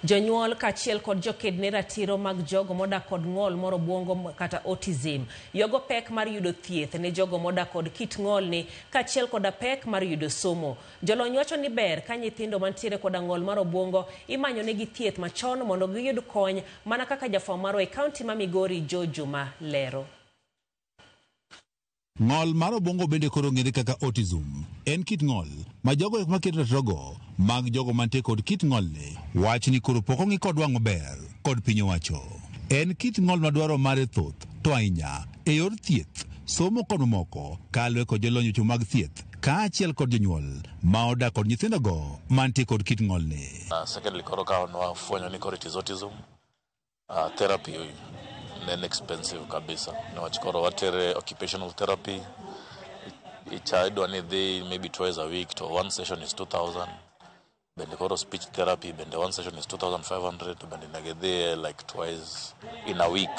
Jonyuol kaachiel kod joked ne ratiro mag jogo modak kod ng'ol mar obuongo kata autism yogo pek mar yudo thieth ne jogo modak kod kit ng'olni kaachiel koda pek mar yudo somo. Jolony wacho ni ber ka nyithindo mantiere koda ng'ol mar obuongo imanyo negi thieth machon mondo giyud kony mana kaka jafwambo marwa e kaunti ma Migori Joe Juma lero. Ng'ol mar obuongo bende koro ong'ere kaka autism. En kit ng'ol ma jogo eko maketo ratirogo mag jogo mantie kod kit ng'olni wach ni koro pok ong'i kod wang' maber kod piny owacho. En kit ng'ol ma dwaro mare thoth to ahinya e yor thieth, somo kod mamoko kaluwore kod jolony weche mag thieth kaachiel kod jonyuol ma odak kod nyithindogo mantie kod kit ng'olni. Secondly, koro ka nwafwenyo ni koro it is autism, therapy ne en expensive kabisa niwach koro watere occupational therapy icha idwa ni idhi maybe twice a week to one session is 2000. Bende koro speech therapy bende one session is 2500 to bende onego idhiye like twice in a week.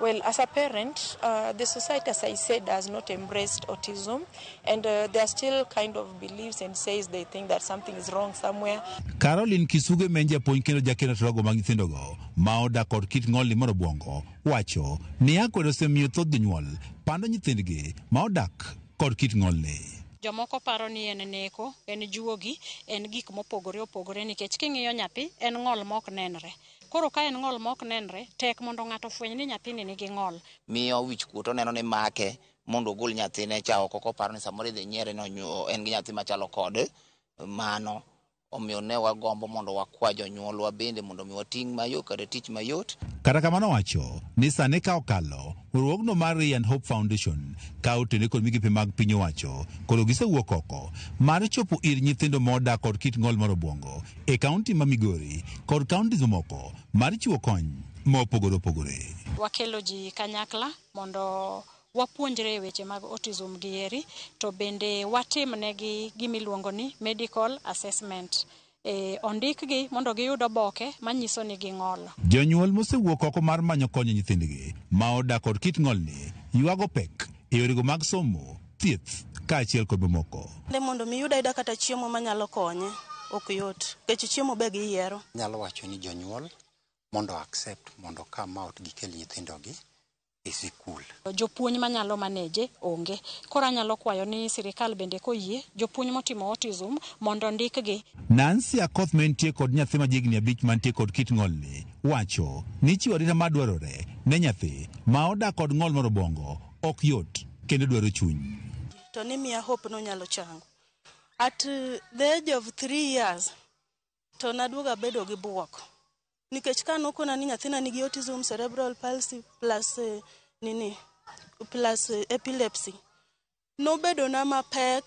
Well, as a parent, the society, as I said, has not embraced autism, and there are still kind of beliefs and says they think that something is wrong somewhere. Caroline Kisuge ma en japuonj kendo jakedo ratirogo mag nyithindogo ma odak kod kit ng'olni mar obuongo wacho ni akwede osemiyo thoth jonyuol pando nyithindgi ma odak kod kit ng'olni. Jomoko paro ni en neko, en juogi, en gik mopogore opogore nikech king'iyo nyathi en ng'ol mok nenre. Koro ka en ng'ol mok nenre, tek mondo ng'ato ofweny ni nyathini nigi ng'ol. Miyo wich kuot oneno ni make mondo ogol nyathine cha oko koparo ni samoro idhi nyiere ni en gi nyathi machalo kod mano. Omiyo ne wagombo mondo wakwa jonyuolwa bende mondo mi wating' mayot kata tich mayot. Kata kamano wacho ni sani ka okalo riwruogno mar Ray and Hope Foundation ka otene kod migepe mag piny owacho koro gisewuok oko mar chopo ir nyithindo modak kod kit ng'ol mar obuongo e kaunti ma Migori kod kauntis mamoko mar chiwo kony mopogore opogore. Wakelo ji kanyakla mondo wapuonjre e weche mag autism gi eri, to bende watim negi gimiluongo ni medical assessment. Ondikgi mondo giyud oboke manyiso ni ging'ol. Jonyuol mosewuok oko mar manyo konyo nyithindgi ma odak kod kit ng'olni ywago pek e yorego mag somo, thieth kaachiel kod mamoko. Mondo mi yud ayuda kata chiemo manyalo konye ok yot, nikech chiemo be giyiero. Nyalo wacho ni jonyuol mondo accept mondo come out gikel nyithindogi e sikul. Jopuonj manyalo manage onge. Koro anyalo kwayo ni sirikal bende koyie jopuonj motimo autism mondo ondikgi. Nancy Akoth mantie kod nyathi ma jahigni 5 mantie kod kit ng'olni wacho ni chiwo arita madwarore ne nyathi ma odak kod ng'ol mar obuongo ok yot kendo dwaro chuny. To ni miya hope nonyalo chango. At the age of 3 years to naduogo abedo gi buok. Nikech ka nokona ni nyathina nigi autism, cerebral palsy plus nini plus epilepsy, nobedo na mapek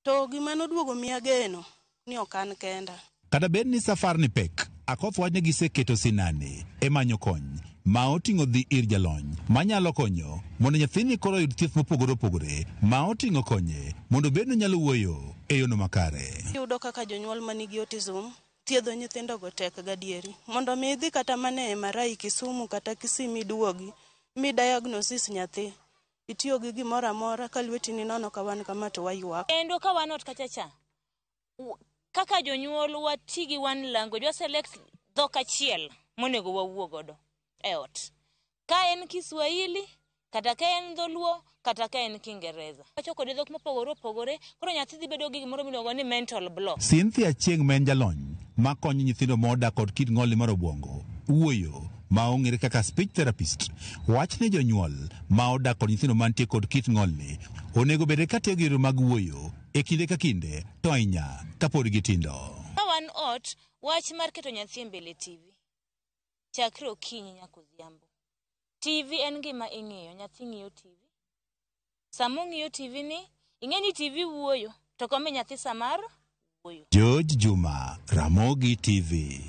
to gima noduogo miya geno ni ok an kenda. Kata bed ni safar ni pek, Akoth wach ni giseketo sinani e manyo kony ma oting'o dhi ir jalony manyalo konyo mondo nyathini koro oyud thieth mopogore opogore ma oting'o konye mondo obed ni onyalo wuoyo e yono makare. Iyudo kaka jonyuol manigi autism thiedho nyithindogo tek gadieri. Mondo mi idhi kata mana e MRI Kisumu kata Kisii miduogi mi diagnosis nyathi, itiyo gi gimoro amora ka lweti ni nono ka wan kama to waywak. Kendo ka wan ot kacha cha, kaka jonyuol wati gi one language, wa select dhok achiel monego wawuo godo e ot. Ka en Kiswahili, kata ka en Dholuo, kata ka en Kiingereza. Wacho kode dhok mopogore opogore, koro nyathi dhi bedo gi gimoro miluongo ni mental block. Cynthia Chieng' ma en jalony makonyo nyithindo modak kod kit ng'olni mar obuongo wuoyo ma ong'ere kaka speech therapist wach ni jonyuol ma odak kod nyithindo mantie kod kit ng'olni onego bed ka tiyo gi yore mag wuoyo e kinde ka kinde to ahinya kapod gitindo. Ka wan ot, wach mar keto nyathi e mbele TV chakre okinyi nyaka odhiambo. TV en gima ing'iyo, nyathi ng'iyo TV. Sama ong'iyo TV ni, ing'e ni TV wuoyo, to komi nyathi samar wuoyo. George Juma, Ramogi TV.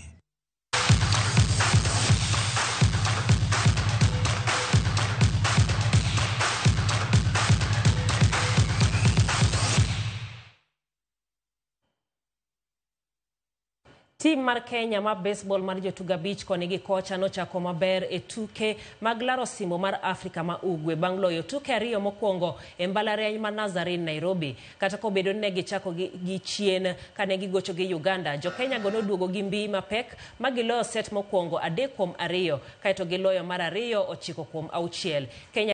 Tim mar Kenya ma baseball mar jotugo abich koni gi kocha nochako maber e tuke mag laro osimbo mar Afrika ma Ugwe bang' loyo tuke ariyo mokwongo e mbalariany ma Nazarene, Nairobi. Kata kobedo ni ne gichako gi chien kane gigocho gi Uganda, jo-Kenya go noduogo gi mbi mapek ma giloyo set mokwongo 3-2 kaeto giloyo mar ariyo 9-6. Kenya